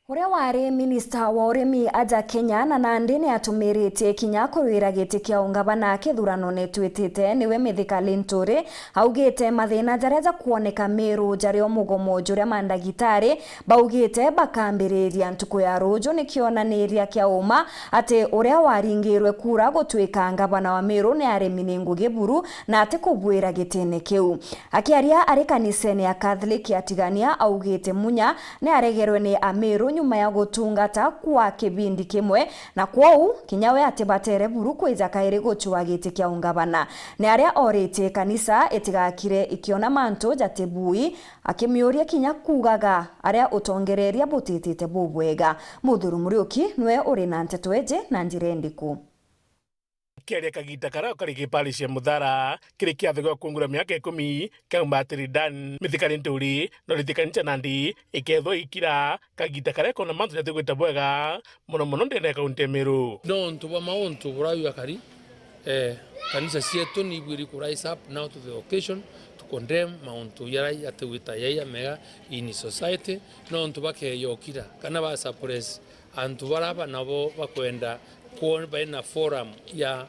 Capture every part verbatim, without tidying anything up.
Uria wari minista wa urimi aja Kenya na nandi ni atumiritie kinya kurwira giti kia ungavana kithuranone twitite niwe Mithika Linturi, augite mathina jaria jakwoneka Meru jari o mugomo juria mandagitari baugite bakambiriria ntuku ya ruju ni kionaniria kia uma ati uria waringirwe kura gutwika ngavana wa Meru ni aremi ni ngugi buru na ati kubwira gitine kiu. Akiaria ari kanisene ya Catholic ya Tigania, augite Munya ni aregerwe ni Amiru nyuma ya gutungata kwa kibindi kimwe, na kwou kinya we atibatere buru kwija kairi gucua giti kia ungavana. Ni aria oritie kanisa itigakire ikiona mantu jatibui, akimiuria kinya kuugaga aria utongereria butitite bubwega. Muthuru Muriuki niwe uri na nteto iji na njira indiku. Kiaria kagita karia kari kipari cia Muthara kiri kiatho gia kuungura miaka ikumi kia Mbatiri Dan, Mithika Linturi noriti kanisa nandi ikethwa ikira kagita karia kona mantu jatigwita bwega mono mono ndene ya kaunti ya Meru. Nontu bwa mauntu buria jwakari, eh, kanisa cietu ni ibwiri ku rise up now to the occasion to condemn mauntu jaria jatigwita jai jamega in society, nontu bakeyokira kana ba suppress antu baria ba nabo bakwenda kwona baina forum ya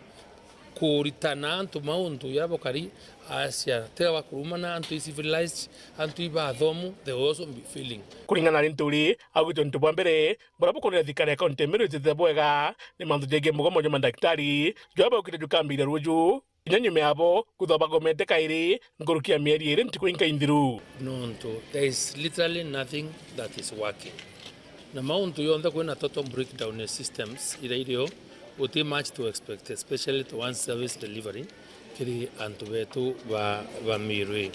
kuritana antu mauntu jaria bukari acia tiga bakurumana antu i civilized, antu ibathomu, they will also be feeling. Kuringana na Linturi, augite untu bwa mbere buria bukurira thirikari ya kaunti ya Meru itite bwega ni mantu jegie mugomo jwa mandagitari, jwa baukite jukambiria ruju. Kinya nyuma yabo kwithwa bagomete kairi nkuruki ya mieri iri ntuku inka inthiru. Nontu there is literally nothing that is working. Na mauntu yonthe kwina total breakdown ya systems iria irio, guti much to expect, especially to one service delivery kiri antu betu ba, ba Meru.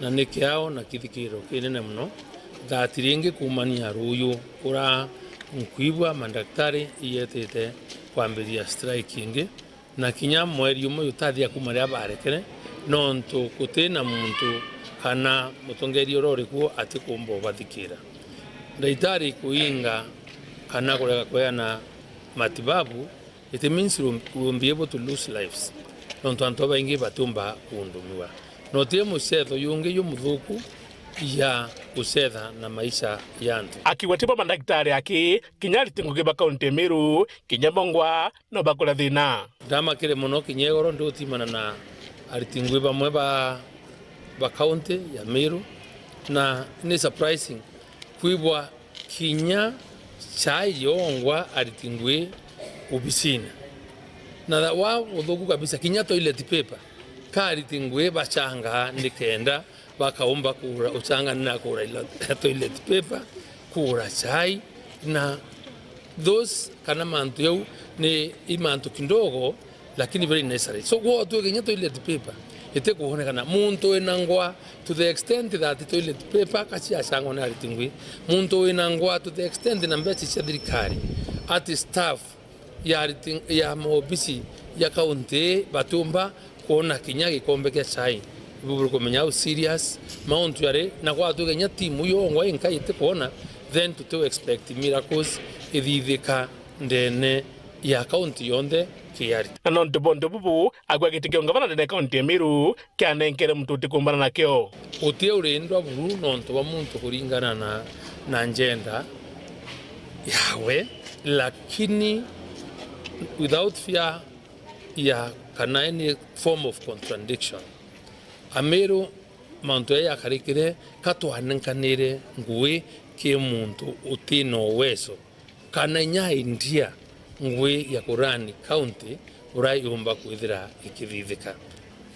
Na ni kiao na kithikiro kinene mono that ringi kumania ruyu ura nkwigua mandaktari iyetite kwambiria strike ingi. Na kinya mweri umwe jutathia kuma riria barekere, nontu guti na muntu kana mutongeria uria uri kuo atikumba ubathikira. Ndagitari kuinga kana kurega kweana matibabu, it means we will, we will be able to lose lives, nontu antu babaingi batiumba kuundumiwa. Na uti mucetho jungi jumuthuku ya gucetha na maisha ya antu. Akiuga ti bo mandagitari aki, kinya ariti ngugi ba kaunti ya Meru, kinya bongwa no bakura thina. Ndamakire mono kinya igoro ndi gutimana na ariti ngugi bamwe ba, ba kaunti ya Meru, na ni surprising kwigua kinya chai yongwa ariti ngugi obisine. Na tha-, wa uthuku kabisa, kinya toilet paper ka ariti ngugi bachangaa nikenda bakaumba kugura, uchanga na kugura ila toilet paper, kugura chai, na those kana mantu jau ni i mantu kidogo, lakini very necessary. So, gwotwike kinya toilet paper itikuonekana. Muntu wina ngwa to the extent that toilet paper kaciachangwa ni ariti ngugi. Muntu wina ngwa to the extent na mbeca cia thirikari, ati staff ya ariti, ya maobisi ya kaunti batiumba kwona kinya gikombe kia chai. Ibu buri kumenya how serious mauntu jari, na gwatwika kinya timu yongwa inka itikwona, then tuti expect miracles ithithika ndene ya kaunti yonthe ki ariti. Na nontu bwa untu bubu, agwa giti kia ungavana ndene ya kaunti ya Meru kianenkere muntu utikumbana nakio. Uti urindwa buru nontu bwa muntu kuringana na, na njenda yawe, lakini without fear ya kana any form of contradiction. Amiru, mantu aya jakarikire, ka twanenkanire ngugi ki muntu uti na uwezo, kana inya idea ngugi ya kurani county uria yumba kwithira ikithithika.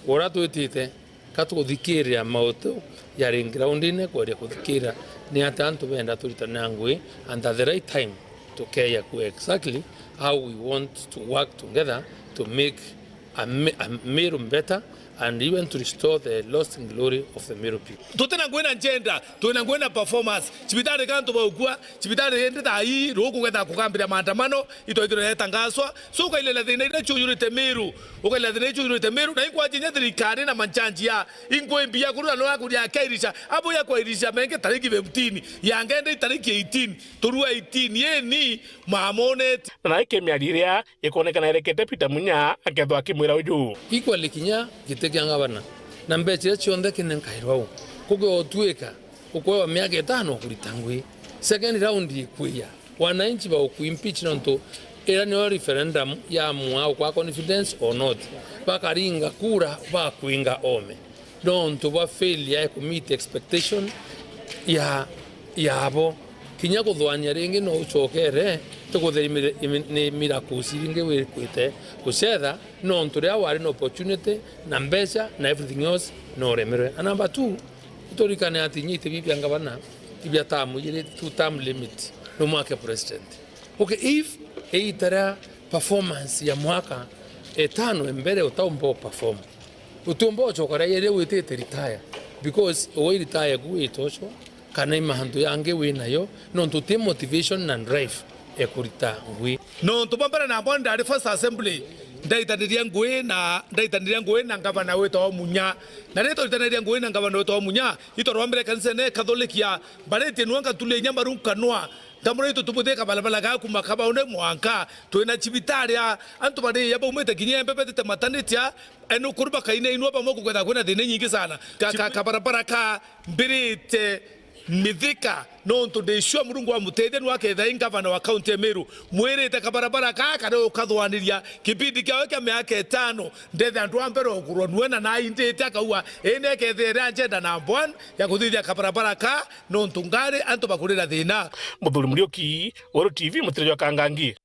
Uria twitite, ka tukuthikirira mautu jari groundine kweria kuthikirira ni atia antu benda turitane na ngugi, and at the right time tukeya ku exactly how we want to work together to make a, Mi-, a Meru better and even to restore the lost glory of the Meru people. Tutina ngugi na njenda, twina ngugi na performance. Cibitari ka antu baukua, cibitari indi thaa ii ruku getha kukambiria maandamano, itwaithirwe yatangaswa. So, ukailelea thina iria ciujurite Meru, ukailelea thina iria ciujurite Meru, na inkwaji inya thirikari na manjanji ya inkwi mbia kurura no akuria akairisha, abo ya kwairisha menge tariki fifteen, ya ngende tariki eighteen, turua eighteen, yeni mamoneti. Na nayo kimiario iria ikonekana erekete Peter Munya akethwa akimwira uju. Equally kinya giti kia ngavana, na mbeca iria cionthe kinenkairwa u, kugeotwika ukwewa miaka itano kurita ngugi, Second round ikwija, wananchi bagukuimpeach nontu ira niyo referendum ya mwa ukwa confidence or not, bakaringa kura bakwinga ome nontu bwa failure ya kumeet expectation ya yabo. Kinya kuthwania ringi no ucokere, tukutheri ni miracles iringi wikwite gucetha nontu riria wari na opportunity na mbeca na everything else no uremerwe. Na number two, iturikane ati inya iti bibi bia ngavana, ibia tamu ijiri, two term limit, no mwake president. Okay, if iita ria performance ya mwaka etano e mbere utaumba u perform, utiumba ucoka ria yeri witite retire, because uwe retire ku itocwa kana i mantu yangi wi nayo, nontu uti motivation na drive e kurita ngui. Nontu bwa mbere na mbona ndari first assembly, ndaitaniria ngui na, ndaitaniria ngui na ngavana witagwa Munya. Na riria twaritaniria ngui na ngavana witagwa Munya, itorwa mbere kanisene Katholikia, mbaritie nua ngaturia inya maru nkanwa. Nkamwira, "Itu tubuthe kabarabara ga kuma Kabaune mwanka, twina cibitari a antu baria baumite kinya Embe betite maternity a, enu kuru bakainainua bamwe kuketha kwina thina inyingi sana." Ka, ka, kabarabara ka mbirite Mithika, nontu ndi sure Murungu amutethia nwa aketha i ngavana wa kaunti ya Meru. Mwirite kabarabara ka kari ukathwaniria kipindi kiao kia miaka itano, ndethe antu a mbere ugurwa nue na naindite akauga, "Ii ni ekethire njenda number one ya kuthithia kabarabara ka, nontu ngari antu bakurira thina." Muthuri Muriuki, Weru T V, Mutiri jwa Kangangi.